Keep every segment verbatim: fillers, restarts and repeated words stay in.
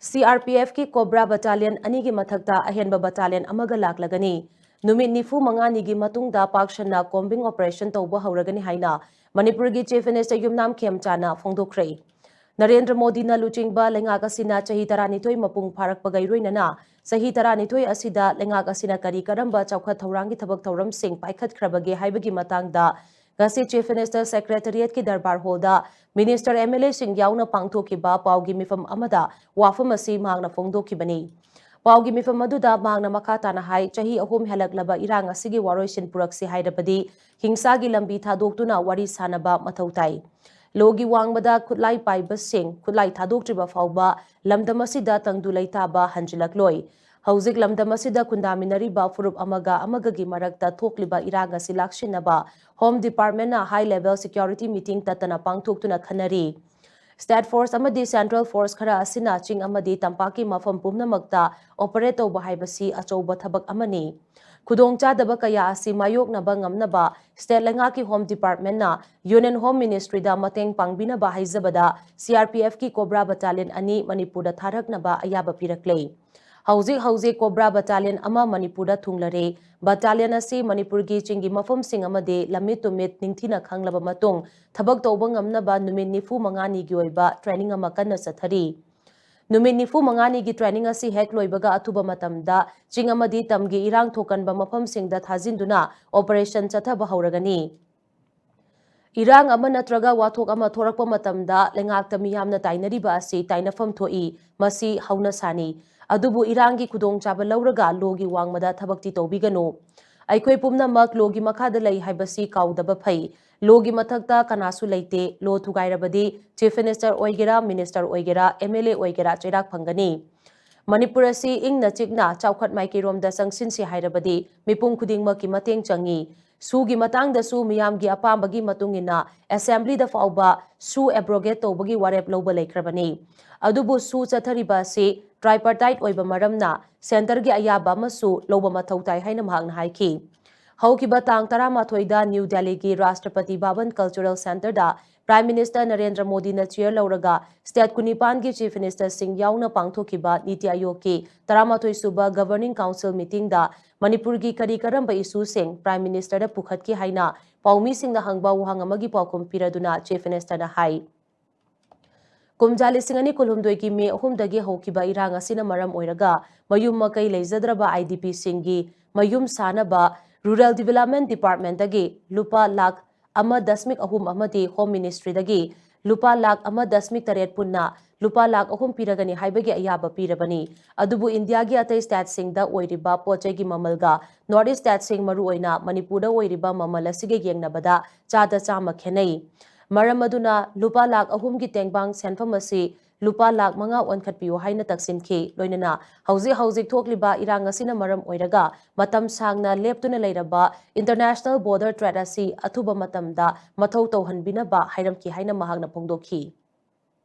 CRPFꯀꯤ Cobra Battalion ꯑꯅꯤꯒꯤ ꯃꯊꯛꯇ ꯑꯍꯦꯟꯕ battalion ꯑꯃꯒ ꯂꯥꯛꯂꯒꯅꯤ꯫ ꯅꯨꯃꯤꯠ ꯅꯤꯐꯨ ꯃꯉꯥꯅꯤꯒꯤ ꯃꯇꯨꯡꯗ ꯄꯥꯛ ꯁꯟꯅ combing operation ꯇꯧꯕ ꯍꯧꯔꯒꯅꯤ ꯍꯥꯏꯅ ꯃꯅꯤꯄꯨꯔꯒꯤ Chief Minister ꯌꯨꯝꯅꯥꯝ ꯈꯦꯝꯆꯥꯅ ꯐꯣꯡꯗꯣꯛꯈ꯭ꯔꯦ꯫ ꯅꯔꯦꯟꯗ꯭ꯔ ꯃꯣꯗꯤꯅ ꯂꯨꯆꯤꯡꯕ ꯂꯩꯉꯥꯛ ꯑꯁꯤꯅ ꯆꯍꯤ ꯇꯔꯥꯅꯤꯊꯣꯏ ꯃꯄꯨꯡ ꯐꯥꯔꯛꯄꯒ ꯏꯔꯣꯏꯅꯅ ꯆꯍꯤ ꯇꯔꯥꯅꯤꯊꯣꯏ ꯑꯁꯤꯗ ꯂꯩꯉꯥꯛ ꯑꯁꯤꯅ ꯀꯔꯤ ꯀꯔꯝꯕ ꯆꯥꯎꯈꯠ ꯊꯧꯔꯥꯡꯒꯤ ꯊꯕꯛ ꯊꯧꯔꯝꯁꯤꯡ ꯄꯥꯏꯈꯠꯈ꯭ꯔꯕꯒꯦ ꯍꯥꯏꯕꯒꯤ ꯃꯇꯥꯡꯗ ꯉꯁꯤ Chief Minister's Secretariatꯀꯤ ꯗꯔꯕꯥꯔ ꯍꯣꯜꯗ Minister, MLAꯁꯤꯡ ꯌꯥꯎꯅ ꯄꯥꯡꯊꯣꯛꯈꯤꯕ ꯄꯥꯎꯒꯤ ꯃꯤꯐꯝ ꯑꯃꯗ ꯋꯥꯐꯝ ꯑꯁꯤ ꯃꯍꯥꯛꯅ ꯐꯣꯡꯗꯣꯛꯈꯤꯕꯅꯤ꯫ ꯄꯥꯎꯒꯤ ꯃꯤꯐꯝ ꯑꯗꯨꯗ ꯃꯍꯥꯛꯅ ꯃꯈꯥ ꯇꯥꯅ ꯍꯥꯏ, ꯆꯍꯤ ꯑꯍꯨꯝ ꯍꯦꯜꯂꯛꯂꯕ ꯏꯔꯥꯡ ꯑꯁꯤꯒꯤ ꯋꯥꯔꯣꯏꯁꯤꯟ ꯄꯨꯔꯛꯁꯤ ꯍꯥꯏꯔꯕꯗꯤ ꯍꯤꯡꯁꯥꯒꯤ ꯂꯝꯕꯤ ꯊꯥꯗꯣꯛꯇꯨꯅ ꯋꯥꯔꯤ ꯁꯥꯅꯕ ꯃꯊꯧ ꯇꯥꯏ꯫ ꯂꯣꯒꯤ ꯋꯥꯡꯃꯗ ꯈꯨꯠꯂꯥꯏ ꯄꯥꯏꯕꯁꯤꯡ ꯈꯨꯠꯂꯥꯏ ꯊꯥꯗꯣꯛꯇ꯭ꯔꯤꯕ ꯐꯥꯎꯕ ꯂꯝꯗꯝ ꯑꯁꯤꯗ ꯇꯪꯗꯨ ꯂꯩꯇꯥꯕ ꯍꯟꯖꯤꯜꯂꯛꯂꯣꯏ꯫ ꯍꯧꯖꯤꯛ ꯂꯝꯗꯝ ꯑꯁꯤꯗ ꯈꯨꯟꯗꯥꯃꯤꯟꯅꯔꯤꯕ ꯐꯨꯔꯨꯞ ꯑꯃꯒ ꯑꯃꯒꯒꯤ ꯃꯔꯛꯇ ꯊꯣꯛꯂꯤꯕ ꯏꯔꯥꯡ ꯑꯁꯤ ꯂꯥꯛꯁꯤꯟꯅꯕ Home Departmentꯅ high level security meeting ꯇꯠꯇꯅ ꯄꯥꯡꯊꯣꯛꯇꯨꯅ ꯈꯟꯅꯔꯤ꯫ State Force ꯑꯃꯗꯤ Central Force ꯈꯔ ꯑꯁꯤꯅ ꯆꯤꯡ ꯑꯃꯗꯤ ꯇꯝꯄꯥꯛꯀꯤ ꯃꯐꯝ ꯄꯨꯝꯅꯃꯛꯇ operate ꯇꯧꯕ ꯍꯥꯏꯕꯁꯤ ꯑꯆꯧꯕ ꯊꯕꯛ ꯑꯃꯅꯤ꯫ ꯈꯨꯗꯣꯡꯆꯥꯗꯕ ꯀꯌꯥ ꯑꯁꯤ ꯃꯥꯌꯣꯛꯅꯕ ꯉꯝꯅꯕ state ꯂꯩꯉꯥꯛꯀꯤ Home Departmentꯅ Union Home Ministryꯗ ꯃꯇꯦꯡ ꯄꯥꯡꯕꯤꯅꯕ ꯍꯥꯏꯖꯕꯗ CRPFꯀꯤ Cobra Battalion ꯑꯅꯤ ꯃꯅꯤꯄꯨꯔꯗ ꯊꯥꯔꯛꯅꯕ ꯑꯌꯥꯕ ꯄꯤꯔꯛꯂꯦ꯫ ꯍꯧꯖꯤꯛ ꯍꯧꯖꯤꯛ Cobra Battalion ꯑꯃ ꯃꯅꯤꯄꯨꯔꯗ ꯊꯨꯡꯂꯔꯦ꯫ Battalion ꯑꯁꯤ ꯃꯅꯤꯄꯨꯔꯒꯤ ꯆꯤꯡꯒꯤ ꯃꯐꯝꯁꯤꯡ ꯑꯃꯗꯤ ꯂꯝꯃꯤꯠ ꯇꯨꯃꯤꯠ ꯅꯤꯡꯊꯤꯅ ꯈꯪꯂꯕ ꯃꯇꯨꯡ ꯊꯕꯛ ꯇꯧꯕ ꯉꯝꯅꯕ ꯅꯨꯃꯤꯠ ꯅꯤꯐꯨ ꯃꯉꯥꯅꯤꯒꯤ ꯑꯣꯏꯕ training ꯑꯃ ꯀꯟꯅ ꯆꯠꯊꯔꯤ꯫ ꯅꯨꯃꯤꯠ ꯅꯤꯐꯨ ꯃꯉꯥꯅꯤꯒꯤ training ꯑꯁꯤ ꯍꯦꯛ ꯂꯣꯏꯕꯒ ꯑꯊꯨꯕ ꯃꯇꯝꯗ ꯆꯤꯡ ꯑꯃꯗꯤ ꯇꯝꯒꯤ ꯏꯔꯥꯡ ꯊꯣꯛꯀꯟꯕ ꯃꯐꯝꯁꯤꯡꯗ ꯊꯥꯖꯤꯟꯗꯨꯅ operation ꯆꯠꯊꯕ ꯍꯧꯔꯒꯅꯤ꯫ ꯏꯔꯥꯡ ꯑꯃ ꯅꯠꯇ꯭ꯔꯒ ꯋꯥꯊꯣꯛ ꯑꯃ ꯊꯣꯔꯛꯄ ꯃꯇꯝꯗ ꯂꯩꯉꯥꯛꯇ ꯃꯤꯌꯥꯝꯅ ꯇꯥꯏꯅꯔꯤꯕ ꯑꯁꯤ ꯇꯥꯏꯅꯐꯝ ꯊꯣꯛꯏ꯫ ꯃꯁꯤ ꯍꯧꯅꯁꯥꯅꯤ꯫ ꯑꯗꯨꯕꯨ ꯏꯔꯥꯡꯒꯤ ꯈꯨꯗꯣꯡꯆꯥꯕ ꯂꯧꯔꯒ ꯂꯣꯒꯤ ꯋꯥꯡꯃꯗ ꯊꯕꯛꯇꯤ ꯇꯧꯕꯤꯒꯅꯨ꯫ ꯑꯩꯈꯣꯏ ꯄꯨꯝꯅꯃꯛ ꯂꯣꯒꯤ ꯃꯈꯥꯗ ꯂꯩ ꯍꯥꯏꯕꯁꯤ ꯀꯥꯎꯗꯕ ꯐꯩ꯫ ꯂꯣꯒꯤ ꯃꯊꯛꯇ ꯀꯅꯥꯁꯨ ꯂꯩꯇꯦ꯫ ꯂꯣ ꯊꯨꯒꯥꯏꯔꯕꯗꯤ Chief Minister ꯑꯣꯏꯒꯦꯔꯥ, Minister ꯑꯣꯏꯒꯦꯔꯥ, MLA ꯑꯣꯏꯒꯦꯔꯥ ꯆꯩꯔꯥꯛ ꯐꯪꯒꯅꯤ꯫ ꯃꯅꯤꯄꯨꯔ ꯑꯁꯤ ꯏꯪꯅ ꯆꯤꯛꯅ ꯆꯥꯎꯈꯠ ꯃꯥꯏꯀꯩꯔꯣꯝꯗ ꯆꯪꯁꯤꯟꯁꯤ ꯍꯥꯏꯔꯕꯗꯤ ꯃꯤꯄꯨꯝ ꯈꯨꯗꯤꯡꯃꯛꯀꯤ ꯃꯇꯦꯡ ꯆꯪꯏ꯫ ꯁꯨꯒꯤ ꯃꯇꯥꯡꯗꯁꯨ ꯃꯤꯌꯥꯝꯒꯤ ꯑꯄꯥꯝꯕꯒꯤ ꯃꯇꯨꯡ ꯏꯟꯅ Assemblyꯗ ꯐꯥꯎꯕ ꯁꯨ abrogate ꯇꯧꯕꯒꯤ ꯋꯥꯔꯦꯞ ꯂꯧꯕ ꯂꯩꯈ꯭ꯔꯕꯅꯤ꯫ ꯑꯗꯨꯕꯨ ꯁꯨ ꯆꯠꯊꯔꯤꯕ ꯑꯁꯤ tripartite ꯑꯣꯏꯕ ꯃꯔꯝꯅ centreꯒꯤ ꯑꯌꯥꯕ ꯑꯃꯁꯨ ꯂꯧꯕ ꯃꯊꯧ ꯇꯥꯏ ꯍꯥꯏꯅ ꯃꯍꯥꯛꯅ ꯍꯥꯏꯈꯤ꯫ ꯍꯧꯈꯤꯕ ꯇꯥꯡ ꯇꯔꯥꯃꯥꯊꯣꯏꯗ ꯅ꯭ꯌꯨ ꯗꯦꯜꯂꯤꯒꯤ ꯔꯥꯁꯇ꯭ꯔꯄꯇꯤ ꯚꯕꯟ Cultural Centreꯗ Prime Minister ꯅꯔꯦꯟꯗ꯭ꯔ ꯃꯣꯗꯤꯅ chair ꯂꯧꯔꯒ state ꯀꯨꯟꯅꯤꯄꯥꯟꯒꯤ Chief Ministerꯁꯤꯡ ꯌꯥꯎꯅ ꯄꯥꯡꯊꯣꯛꯈꯤꯕ ꯅꯤꯇꯤ ꯑꯥꯌꯣꯒꯀꯤ ꯇꯔꯥꯃꯥꯊꯣꯏ ꯁꯨꯕ Governing Council meetingꯗ ꯃꯅꯤꯄꯨꯔꯒꯤ ꯀꯔꯤ ꯀꯔꯝꯕ issueꯁꯤꯡ Prime Ministerꯗ ꯄꯨꯈꯠꯈꯤ ꯍꯥꯏꯅ ꯄꯥꯎꯃꯤꯁꯤꯡꯅ ꯍꯪꯕ ꯋꯥꯍꯪ ꯑꯃꯒꯤ ꯄꯥꯎꯈꯨꯝ ꯄꯤꯔꯗꯨꯅ Chief Ministerꯅ ꯍꯥꯏ꯫ ꯀꯨꯝꯖꯥ ꯂꯤꯁꯤꯡ ꯑꯅꯤ ꯀꯨꯟꯍꯨꯝꯗꯣꯏꯒꯤ ꯃꯦ ꯑꯍꯨꯝꯗꯒꯤ ꯍꯧꯈꯤꯕ ꯏꯔꯥꯡ ꯑꯁꯤꯅ ꯃꯔꯝ ꯑꯣꯏꯔꯒ ꯃꯌꯨꯝ ꯃꯀꯩ ꯂꯩꯖꯗ꯭ꯔꯕ IDPꯁꯤꯡꯒꯤ ꯃꯌꯨꯝ ꯁꯥꯅꯕ Rural Development Departmentꯇꯒꯤ ꯂꯨꯄꯥ ꯂꯥꯈ ꯑꯃ ꯗꯁꯃꯤꯛ ꯑꯍꯨꯝ ꯑꯃꯗꯤ Home Ministryꯗꯒꯤ ꯂꯨꯄꯥ ꯂꯥꯈ ꯑꯃ ꯗꯁꯃꯤꯛ ꯇꯔꯦꯠ ꯄꯨꯟꯅ ꯂꯨꯄꯥ ꯂꯥꯈ ꯑꯍꯨꯝ ꯄꯤꯔꯒꯅꯤ ꯍꯥꯏꯕꯒꯤ ꯑꯌꯥꯕ ꯄꯤꯔꯕꯅꯤ꯫ ꯑꯗꯨꯕꯨ ꯏꯟꯗꯤꯌꯥꯒꯤ ꯑꯇꯩ stateꯁꯤꯡꯗ ꯑꯣꯏꯔꯤꯕ ꯄꯣꯠ ꯆꯩꯒꯤ ꯃꯃꯜꯒ North East stateꯁꯤꯡ, ꯃꯔꯨꯑꯣꯏꯅ ꯃꯅꯤꯄꯨꯔꯗ ꯑꯣꯏꯔꯤꯕ ꯃꯃꯜ ꯑꯁꯤꯒ ꯌꯦꯡꯅꯕꯗ ꯆꯥꯗ ꯆꯥꯝꯃ ꯈꯦꯠꯅꯩ꯫ ꯃꯔꯝ ꯑꯗꯨꯅ ꯂꯨꯄꯥ ꯂꯥꯈ ꯑꯍꯨꯝꯒꯤ ꯇꯦꯡꯕꯥꯡ ꯁꯦꯟꯐꯝ ꯑꯁꯤ ꯂꯨꯄꯥ ꯂꯥꯈ ꯃꯉꯥ ꯑꯣꯟꯈꯠꯄꯤꯌꯨ ꯍꯥꯏꯅ ꯇꯛꯁꯤꯟꯈꯤ꯫ ꯂꯣꯏꯅꯅ ꯍꯧꯖꯤꯛ ꯍꯧꯖꯤꯛ ꯊꯣꯛꯂꯤꯕ ꯏꯔꯥꯡ ꯑꯁꯤꯅ ꯃꯔꯝ ꯑꯣꯏꯔꯒ ꯃꯇꯝ ꯁꯥꯡꯅ ꯂꯦꯞꯇꯨꯅ ꯂꯩꯔꯕ international border trade ꯑꯁꯤ ꯑꯊꯨꯕ ꯃꯇꯝꯗ ꯃꯊꯧ ꯇꯧꯍꯟꯕꯤꯅꯕ ꯍꯥꯏꯔꯝꯈꯤ ꯍꯥꯏꯅ ꯃꯍꯥꯛꯅ ꯐꯣꯡꯗꯣꯛꯈꯤ꯫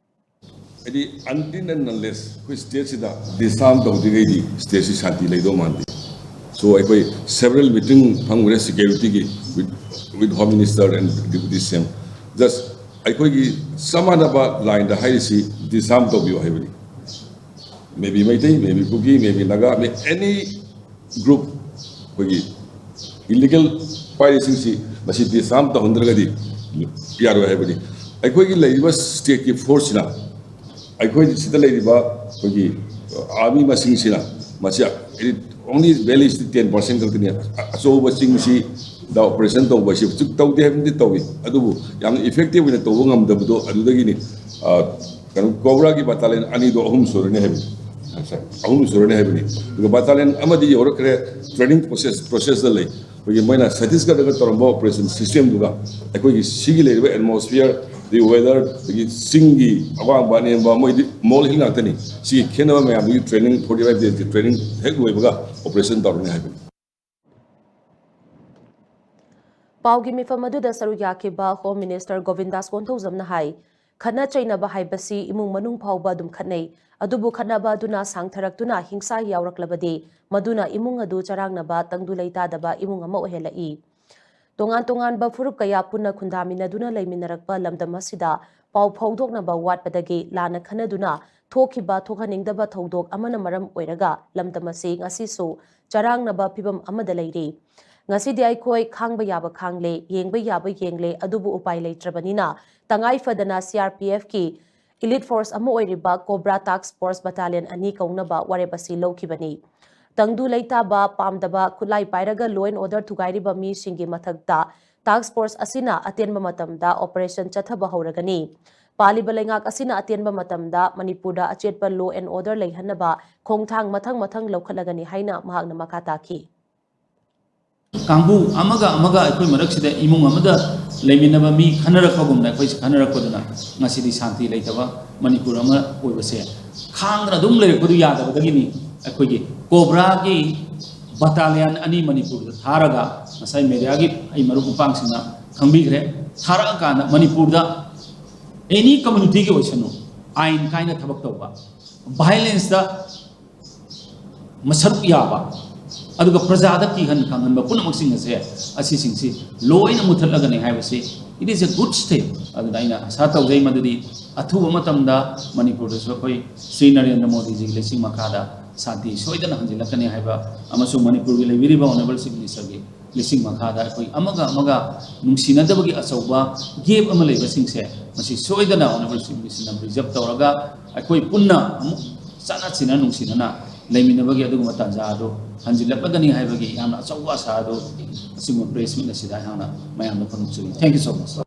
ꯍꯥꯏꯗꯤ until and unless ꯑꯩꯈꯣꯏ stateꯁꯤꯗ disarm ꯇꯧꯗ꯭ꯔꯤꯉꯩꯗꯤ stateꯁꯤ ꯁꯥꯟꯇꯤ ꯂꯩꯗꯧ ꯃꯥꯟꯗꯦ꯫ So ꯑꯩꯈꯣꯏ several meeting ꯐꯝꯈ꯭ꯔꯦ securityꯒꯤ with, with Home Minister and Deputy CM꯫ Just ꯑꯩꯈꯣꯏꯒꯤ ꯆꯞ ꯃꯥꯟꯅꯕ lineꯗ ꯍꯥꯏꯔꯤꯁꯤ disarm ꯇꯧꯕꯤꯌꯨ ꯍꯥꯏꯕꯅꯤ꯫ Maybe ꯃꯩꯇꯩ, maybe ꯀꯨꯀꯤ, maybe Naga, may any group ꯑꯩꯈꯣꯏꯒꯤ illegal ꯄꯥꯏꯔꯤꯁꯤꯡꯁꯤ ꯃꯁꯤ disarm ꯇꯧꯍꯟꯗ꯭ꯔꯒꯗꯤ ꯌꯥꯔꯣꯏ ꯍꯥꯏꯕꯅꯤ꯫ ꯑꯩꯈꯣꯏꯒꯤ ꯂꯩꯔꯤꯕ stateꯀꯤ forceꯁꯤꯅ ꯑꯩꯈꯣꯏ ꯁꯤꯗ ꯂꯩꯔꯤꯕ ꯑꯩꯈꯣꯏꯒꯤ army ꯃꯁꯤꯡꯁꯤꯅ ꯃꯁꯤ only value ten percent ꯈꯛꯇꯅꯤ꯫ ꯑꯆꯧꯕ ꯆꯤꯡꯁꯤꯗ operation ꯇꯧꯕ ꯍꯥꯏꯁꯤ ꯍꯧꯖꯤꯛ ꯇꯧꯗꯦ ꯍꯥꯏꯕꯗꯤ ꯇꯧꯏ, ꯑꯗꯨꯕꯨ ꯌꯥꯝꯅ effective ꯑꯣꯏꯅ ꯇꯧꯕ ꯉꯝꯗꯕꯗꯣ ꯑꯗꯨꯗꯒꯤꯅꯤ꯫ ꯑ, ꯀꯩꯅꯣ COBRAꯒꯤ battalion ꯑꯅꯤꯗꯣ ꯑꯍꯨꯝ ꯁꯨꯔꯅꯤ ꯍꯥꯏꯕꯅꯤ꯫ ꯑꯍꯨꯝ ꯁꯨꯔꯅꯤ ꯍꯥꯏꯕꯅꯤ꯫ ꯑꯗꯨꯒ battalion ꯑꯃꯗꯤ ꯌꯧꯔꯛꯈ꯭ꯔꯦ, training process, processꯇ ꯂꯩ꯫ ꯑꯩꯈꯣꯏꯒꯤ ꯃꯣꯏꯅ ꯆꯇꯤꯁꯒꯔꯗꯒ ꯇꯧꯔꯝꯕ operation systemꯗꯨꯒ ꯑꯩꯈꯣꯏꯒꯤ ꯁꯤꯒꯤ ꯂꯩꯔꯤꯕ atmosphere, ꯑꯗꯒꯤ weather, ꯑꯗꯒꯤ ꯆꯤꯡꯒꯤ ꯑꯋꯥꯡꯕ ꯑꯅꯦꯝꯕ, ꯃꯣꯏꯗꯤ mole hill ꯉꯥꯛꯇꯅꯤ꯫ ꯁꯤꯒꯤ ꯈꯦꯠꯅꯕ ꯃꯌꯥꯝꯗꯨꯒꯤ training, forty five daysꯀꯤ training ꯍꯦꯛ ꯂꯣꯏꯕꯒ operation ꯇꯧꯔꯅꯤ ꯍꯥꯏꯕꯅꯤ꯫ ꯄꯥꯎꯒꯤ ꯃꯤꯐꯝ ꯑꯗꯨꯗ ꯁꯔꯨꯛ ꯌꯥꯈꯤꯕ Home Minister ꯒꯣꯕꯤꯟꯗꯥꯁ ꯀꯣꯟꯊꯧꯖꯝꯅ ꯍꯥꯏ, ꯈꯠꯅ ꯆꯩꯅꯕ ꯍꯥꯏꯕꯁꯤ ꯏꯃꯨꯡ ꯃꯅꯨꯡ ꯐꯥꯎꯕ ꯑꯗꯨꯝ ꯈꯠꯅꯩ꯫ ꯑꯗꯨꯕꯨ ꯈꯠꯅꯕ ꯑꯗꯨꯅ ꯁꯥꯡꯊꯔꯛꯇꯨꯅ ꯍꯤꯡꯁꯥ ꯌꯥꯎꯔꯛꯂꯕꯗꯤ ꯃꯗꯨꯅ ꯏꯃꯨꯡ ꯑꯗꯨ ꯆꯔꯥꯡꯅꯕ, ꯇꯪꯗꯨ ꯂꯩꯇꯥꯗꯕ ꯏꯃꯨꯡ ꯑꯃ ꯑꯣꯏꯍꯜꯂꯛꯏ꯫ ꯇꯣꯉꯥꯟ ꯇꯣꯉꯥꯟꯕ ꯐꯨꯔꯨꯞ ꯀꯌꯥ ꯄꯨꯟꯅ ꯈꯨꯟꯗꯥꯃꯤꯟꯅꯗꯨꯅ ꯂꯩꯃꯤꯟꯅꯔꯛꯄ ꯂꯝꯗꯝ ꯑꯁꯤꯗ ꯄꯥꯎ ꯐꯥꯎꯗꯣꯛꯅꯕ ꯋꯥꯠꯄꯗꯒꯤ ꯂꯥꯟꯅ ꯈꯟꯅꯗꯨꯅ ꯊꯣꯛꯈꯤꯕ ꯊꯣꯛꯍꯟꯅꯤꯡꯗꯕ ꯊꯧꯗꯣꯛ ꯑꯃꯅ ꯃꯔꯝ ꯑꯣꯏꯔꯒ ꯂꯝꯗꯝ ꯑꯁꯤ ꯉꯁꯤꯁꯨ ꯆꯔꯥꯡꯅꯕ ꯐꯤꯕꯝ ꯑꯃꯗ ꯂꯩꯔꯤ꯫ ꯉꯁꯤꯗꯤ ꯑꯩꯈꯣꯏ ꯈꯥꯡꯕ ꯌꯥꯕ ꯈꯥꯡꯂꯦ, ꯌꯦꯡꯕ ꯌꯥꯕ ꯌꯦꯡꯂꯦ, ꯑꯗꯨꯕꯨ ꯎꯄꯥꯏ ꯂꯩꯇ꯭ꯔꯕꯅꯤꯅ ꯇꯉꯥꯏ ꯐꯗꯅ CRPFꯀꯤ elite force ꯑꯃ ꯑꯣꯏꯔꯤꯕ COBRA task force battalion ꯑꯅꯤ ꯀꯧꯅꯕ ꯋꯥꯔꯦꯞ ꯑꯁꯤ ꯂꯧꯈꯤꯕꯅꯤ꯫ ꯇꯪꯗꯨ ꯂꯩꯇꯥꯕ, ꯄꯥꯝꯗꯕ, ꯈꯨꯠꯂꯥꯏ ꯄꯥꯏꯔꯒ law and order ꯊꯨꯒꯥꯏꯔꯤꯕ ꯃꯤꯁꯤꯡꯒꯤ ꯃꯊꯛꯇ task force ꯑꯁꯤꯅ ꯑꯇꯦꯟꯕ ꯃꯇꯝꯗ operation ꯆꯠꯊꯕ ꯍꯧꯔꯒꯅꯤ꯫ ꯄꯥꯜꯂꯤꯕ ꯂꯩꯉꯥꯛ ꯑꯁꯤꯅ ꯑꯇꯦꯟꯕ ꯃꯇꯝꯗ ꯃꯅꯤꯄꯨꯔꯗ ꯑꯆꯦꯠꯄ law and order ꯂꯩꯍꯟꯅꯕ ꯈꯣꯡꯊꯥꯡ ꯃꯊꯪ ꯃꯊꯪ ꯂꯧꯈꯠꯂꯒꯅꯤ ꯍꯥꯏꯅ ꯃꯍꯥꯛꯅ ꯃꯈꯥ ꯇꯥꯈꯤ꯫ ꯀꯥꯡꯕꯨ ꯑꯃꯒ ꯑꯃꯒ ꯑꯩꯈꯣꯏ ꯃꯔꯛꯁꯤꯗ ꯏꯃꯨꯡ ꯑꯃꯗ ꯂꯩꯃꯤꯟꯅꯕ ꯃꯤ ꯈꯟꯅꯔꯛꯄꯒꯨꯝꯅ ꯑꯩꯈꯣꯏꯁꯦ ꯈꯟꯅꯔꯛꯄꯗꯨꯅ ꯉꯁꯤꯗꯤ ꯁꯥꯟꯇꯤ ꯂꯩꯇꯕ ꯃꯅꯤꯄꯨꯔ ꯑꯃ ꯑꯣꯏꯕꯁꯦ ꯈꯥꯡꯗꯅ ꯑꯗꯨꯝ ꯂꯩꯔꯛꯄꯗꯨ ꯌꯥꯗꯕꯗꯒꯤꯅꯤ꯫ ꯑꯩꯈꯣꯏꯒꯤ COBRAꯒꯤ battalion ꯑꯅꯤ ꯃꯅꯤꯄꯨꯔꯗ ꯊꯥꯔꯒ ꯉꯁꯥꯏ mediaꯒꯤ ꯑꯩ ꯃꯔꯨꯞ ꯃꯄꯥꯡꯁꯤꯡꯅ ꯈꯪꯕꯤꯈ꯭ꯔꯦ꯫ ꯊꯥꯔꯛꯑꯀꯥꯟꯗ ꯃꯅꯤꯄꯨꯔꯗ any communityꯒꯤ ꯑꯣꯏꯁꯅꯨ, ꯑꯥꯏꯟ ꯀꯥꯏꯅ ꯊꯕꯛ ꯇꯧꯕ, violenceꯇ ꯃꯁꯔꯨꯛ ꯌꯥꯕ, ꯑꯗꯨꯒ ꯄ꯭ꯔꯖꯥꯗ ꯀꯤꯍꯟ ꯈꯪꯍꯟꯕ ꯄꯨꯝꯅꯃꯛꯁꯤꯡ ꯑꯁꯦ, ꯑꯁꯤꯁꯤꯡꯁꯤ ꯂꯣꯏꯅ ꯃꯨꯊꯠꯂꯒꯅꯤ ꯍꯥꯏꯕꯁꯤ it is a good step꯫ ꯑꯗꯨꯅ ꯑꯩꯅ ꯑꯁꯥ ꯇꯧꯖꯩ ꯃꯗꯨꯗꯤ ꯑꯊꯨꯕ ꯃꯇꯝꯗ ꯃꯅꯤꯄꯨꯔꯗꯁꯨ ꯑꯩꯈꯣꯏ ꯁ꯭ꯔꯤ ꯅꯔꯦꯟꯗ꯭ꯔ ꯃꯣꯗꯤꯖꯤꯒꯤ ꯂꯩꯁꯤꯡ ꯃꯈꯥꯗ ꯁꯥꯟꯇꯤ ꯁꯣꯏꯗꯅ ꯍꯟꯖꯤꯜꯂꯛꯀꯅꯤ ꯍꯥꯏꯕ ꯑꯃꯁꯨꯡ ꯃꯅꯤꯄꯨꯔꯒꯤ ꯂꯩꯕꯤꯔꯤꯕ Honourable Chief Ministerꯒꯤ ꯂꯩꯁꯤꯡ ꯃꯈꯥꯗ ꯑꯩꯈꯣꯏ ꯑꯃꯒ ꯑꯃꯒ ꯅꯨꯡꯁꯤꯅꯗꯕꯒꯤ ꯑꯆꯧꯕ gap ꯑꯃ ꯂꯩꯕꯁꯤꯡꯁꯦ ꯃꯁꯤ ꯁꯣꯏꯗꯅ Honourable Chief Ministerꯅ resolve ꯇꯧꯔꯒ ꯑꯩꯈꯣꯏ ꯄꯨꯟꯅ ꯑꯃꯨꯛ ꯆꯠꯅ ꯆꯤꯟꯅ ꯅꯨꯡꯁꯤꯅꯅ ꯂꯩꯃꯤꯟꯅꯕꯒꯤ ꯑꯗꯨꯒꯨꯝꯕ ꯇꯥꯟꯖꯥ ꯑꯗꯨ ꯍꯟꯖꯤꯜꯂꯛꯂꯒꯅꯤ ꯍꯥꯏꯕꯒꯤ ꯌꯥꯝꯅ ꯑꯆꯧꯕ ꯑꯁꯥ ꯑꯗꯨ ꯑꯁꯤꯒꯨꯝꯕ press meet ꯑꯁꯤꯗ ꯑꯩꯍꯥꯛꯅ ꯃꯌꯥꯝꯗ ꯐꯣꯡꯗꯣꯛꯆꯔꯤ꯫ Thank you so much꯫